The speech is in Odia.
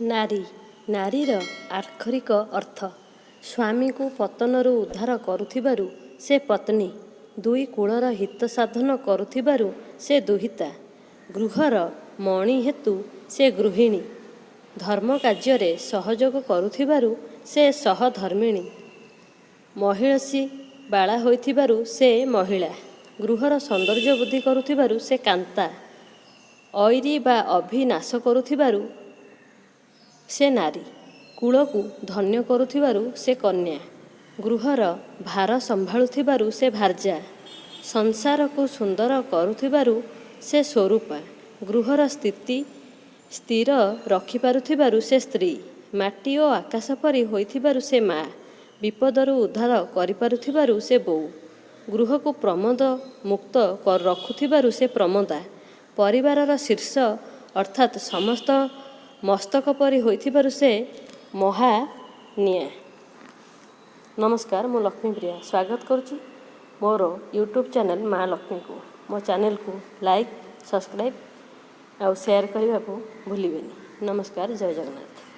ନାରୀ। ନାରୀର ଆକ୍ଷରିକ ଅର୍ଥ। ସ୍ୱାମୀକୁ ପତନରୁ ଉଦ୍ଧାର କରୁଥିବାରୁ ସେ ପତ୍ନୀ। ଦୁଇ କୁଳର ହିତ ସାଧନ କରୁଥିବାରୁ ସେ ଦୁହିତା। ଗୃହର ମଣି ହେତୁ ସେ ଗୃହିଣୀ। ଧର୍ମ କାର୍ଯ୍ୟରେ ସହଯୋଗ କରୁଥିବାରୁ ସେ ସହଧର୍ମିଣୀ। ମହିଷୀ ବାଳା ହୋଇଥିବାରୁ ସେ ମହିଳା। ଗୃହର ସୌନ୍ଦର୍ଯ୍ୟ ବୃଦ୍ଧି କରୁଥିବାରୁ ସେ କାନ୍ତା। ଐରି ବା ଅଭି ନାଶ କରୁଥିବାରୁ ସେ ନାରୀ। କୁଳକୁ ଧନ୍ୟ କରୁଥିବାରୁ ସେ କନ୍ୟା। ଗୃହର ଭାର ସମ୍ଭାଳୁଥିବାରୁ ସେ ଭାର୍ଯ୍ୟା। ସଂସାରକୁ ସୁନ୍ଦର କରୁଥିବାରୁ ସେ ସ୍ୱରୂପା। ଗୃହର ସ୍ଥିତି ସ୍ଥିର ରଖିପାରୁଥିବାରୁ ସେ ସ୍ତ୍ରୀ। ମାଟି ଓ ଆକାଶ ପରି ହୋଇଥିବାରୁ ସେ ମା। ବିପଦରୁ ଉଦ୍ଧାର କରିପାରୁଥିବାରୁ ସେ ବୋଉ। ଗୃହକୁ ପ୍ରମୋଦ ମୁକ୍ତ ରଖୁଥିବାରୁ ସେ ପ୍ରମଦା। ପରିବାରର ଶୀର୍ଷ ଅର୍ଥାତ୍ ସମସ୍ତ ମସ୍ତକ ପରି ହୋଇଥିବାରୁ ସେ ମହାନିଆ। ନମସ୍କାର, ମୁଁ ଲକ୍ଷ୍ମୀପ୍ରିୟା ସ୍ୱାଗତ କରୁଛି ମୋର ୟୁଟ୍ୟୁବ୍ ଚ୍ୟାନେଲ୍ ମା ଲକ୍ଷ୍ମୀକୁ। ମୋ ଚ୍ୟାନେଲ୍କୁ ଲାଇକ୍, ସବସ୍କ୍ରାଇବ୍ ଆଉ ସେୟାର କରିବାକୁ ଭୁଲିବେନି। ନମସ୍କାର, ଜୟ ଜଗନ୍ନାଥ।